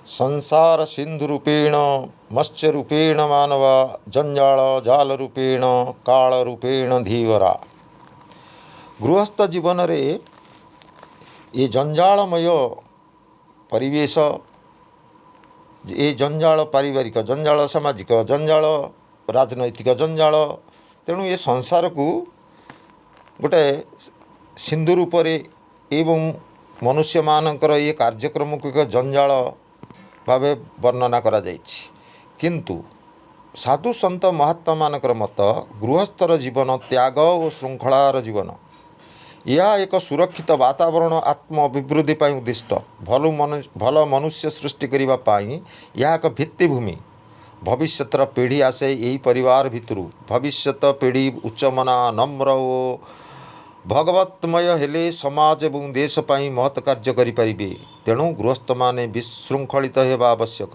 ସଂସାର ସିନ୍ଧୁ ରୂପେଣ ମତ୍ସ୍ୟ ରୂପେଣ ମାନବା, ଜଞ୍ଜାଳ ଜାଲ ରୂପେଣ କାଳ ରୂପେଣ ଧୀବରା। ଗୃହସ୍ଥ ଜୀବନରେ ଏ ଜଞ୍ଜାଳମୟ ପରିବେଶ, ଏ ଜଞ୍ଜାଳ ପାରିବାରିକ ଜଞ୍ଜାଳ, ସାମାଜିକ ଜଞ୍ଜାଳ, ରାଜନୈତିକ ଜଞ୍ଜାଳ। ତେଣୁ ଏ ସଂସାରକୁ ଗୋଟେ ସିନ୍ଧୁ ରୂପରେ ଏବଂ ମନୁଷ୍ୟମାନଙ୍କର ଏ କାର୍ଯ୍ୟକ୍ରମକୁ ଏକ ଜଞ୍ଜାଳ ଭାବେ ବର୍ଣ୍ଣନା କରାଯାଇଛି। କିନ୍ତୁ ସାଧୁ ସନ୍ଥ ମହାତ୍ମାମାନଙ୍କର ମତ, ଗୃହସ୍ଥର ଜୀବନ ତ୍ୟାଗ ଓ ଶୃଙ୍ଖଳାର ଜୀବନ। ଏହା ଏକ ସୁରକ୍ଷିତ ବାତାବରଣ, ଆତ୍ମ ଅଭିବୃଦ୍ଧି ପାଇଁ ଉଦ୍ଦିଷ୍ଟ। ଭଲ ମନୁଷ୍ୟ ସୃଷ୍ଟି କରିବା ପାଇଁ ଏହା ଏକ ଭିତ୍ତିଭୂମି। ଭବିଷ୍ୟତର ପିଢ଼ି ଆସେ ଏହି ପରିବାର ଭିତରୁ। ଭବିଷ୍ୟତ ପିଢ଼ି ଉଚ୍ଚମନା, ନମ୍ର ଓ ଭଗବତ୍ମୟ ହେଲେ ସମାଜ ଏବଂ ଦେଶ ପାଇଁ ମହତ୍ କାର୍ଯ୍ୟ କରିପାରିବେ। ତେଣୁ ଗୃହସ୍ଥମାନେ ବିଶୃଙ୍ଖଳିତ ହେବା ଆବଶ୍ୟକ।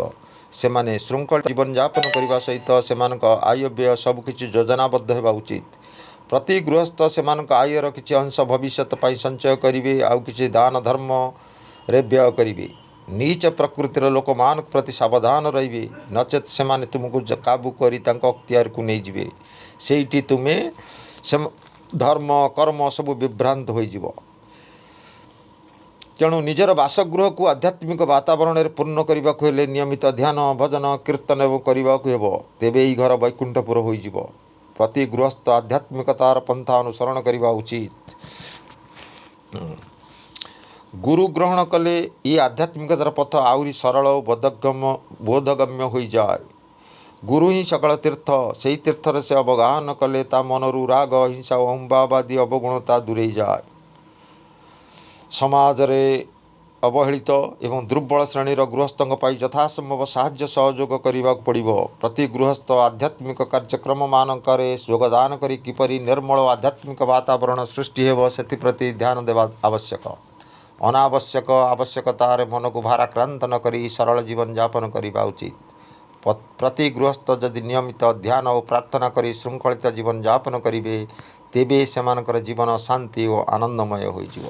ସେମାନେ ଶୃଙ୍ଖଳିତ ଜୀବନଯାପନ କରିବା ସହିତ ସେମାନଙ୍କ ଆୟ ବ୍ୟୟ ସବୁକିଛି ଯୋଜନାବଦ୍ଧ ହେବା ଉଚିତ। ପ୍ରତି ଗୃହସ୍ଥ ସେମାନଙ୍କ ଆୟର କିଛି ଅଂଶ ଭବିଷ୍ୟତ ପାଇଁ ସଞ୍ଚୟ କରିବେ, ଆଉ କିଛି ଦାନ ଧର୍ମରେ ବ୍ୟୟ କରିବେ। ନୀଚ ପ୍ରକୃତିର ଲୋକମାନଙ୍କ ପ୍ରତି ସାବଧାନ ରହିବେ, ନଚେତ୍ ସେମାନେ ତୁମକୁ କାବୁ କରି ତାଙ୍କ ଅକ୍ତିଆରକୁ ନେଇଯିବେ। ସେଇଠି ତୁମେ ସେ ଧର୍ମ କର୍ମ ସବୁ ବିଭ୍ରାନ୍ତ ହୋଇଯିବ। ତେଣୁ ନିଜର ବାସଗୃହକୁ ଆଧ୍ୟାତ୍ମିକ ବାତାବରଣରେ ପୂର୍ଣ୍ଣ କରିବାକୁ ହେଲେ ନିୟମିତ ଧ୍ୟାନ, ଭଜନ, କୀର୍ତ୍ତନ ଏବଂ କରିବାକୁ ହେବ। ତେବେ ଏହି ଘର ବୈକୁଣ୍ଠପୁର ହୋଇଯିବ। ପ୍ରତି ଗୃହସ୍ଥ ଆଧ୍ୟାତ୍ମିକତାର ପନ୍ଥା ଅନୁସରଣ କରିବା ଉଚିତ। ଗୁରୁ ଗ୍ରହଣ କଲେ ଏ ଆଧ୍ୟାତ୍ମିକତାର ପଥ ଆହୁରି ସରଳ ଓ ବୋଧଗମ୍ୟ ହୋଇଯାଏ। ଗୁରୁ ହିଁ ସକଳ ତୀର୍ଥ। ସେହି ତୀର୍ଥରେ ସେ ଅବଗାହନ କଲେ ତା ମନରୁ ରାଗ, ହିଂସା ଓ ଅହଂଭାବାଦି ଅବଗୁଣତା ଦୂରେଇ ଯାଏ। ସମାଜରେ ଅବହେଳିତ ଏବଂ ଦୁର୍ବଳ ଶ୍ରେଣୀର ଗୃହସ୍ଥଙ୍କ ପାଇଁ ଯଥାସମ୍ଭବ ସାହାଯ୍ୟ ସହଯୋଗ କରିବାକୁ ପଡ଼ିବ। ପ୍ରତି ଗୃହସ୍ଥ ଆଧ୍ୟାତ୍ମିକ କାର୍ଯ୍ୟକ୍ରମମାନଙ୍କରେ ଯୋଗଦାନ କରି କିପରି ନିର୍ମଳ ଆଧ୍ୟାତ୍ମିକ ବାତାବରଣ ସୃଷ୍ଟି ହେବ, ସେଥିପ୍ରତି ଧ୍ୟାନ ଦେବା ଆବଶ୍ୟକ। ଅନାବଶ୍ୟକ ଆବଶ୍ୟକତାରେ ମନକୁ ଭାରାକ୍ରାନ୍ତ ନ କରି ସରଳ ଜୀବନଯାପନ କରିବା ଉଚିତ। ପ୍ରତି ଗୃହସ୍ଥ ଯଦି ନିୟମିତ ଧ୍ୟାନ ଓ ପ୍ରାର୍ଥନା କରି ଶୃଙ୍ଖଳିତ ଜୀବନଯାପନ କରିବେ, ତେବେ ସେମାନଙ୍କର ଜୀବନ ଶାନ୍ତି ଓ ଆନନ୍ଦମୟ ହୋଇଯିବ।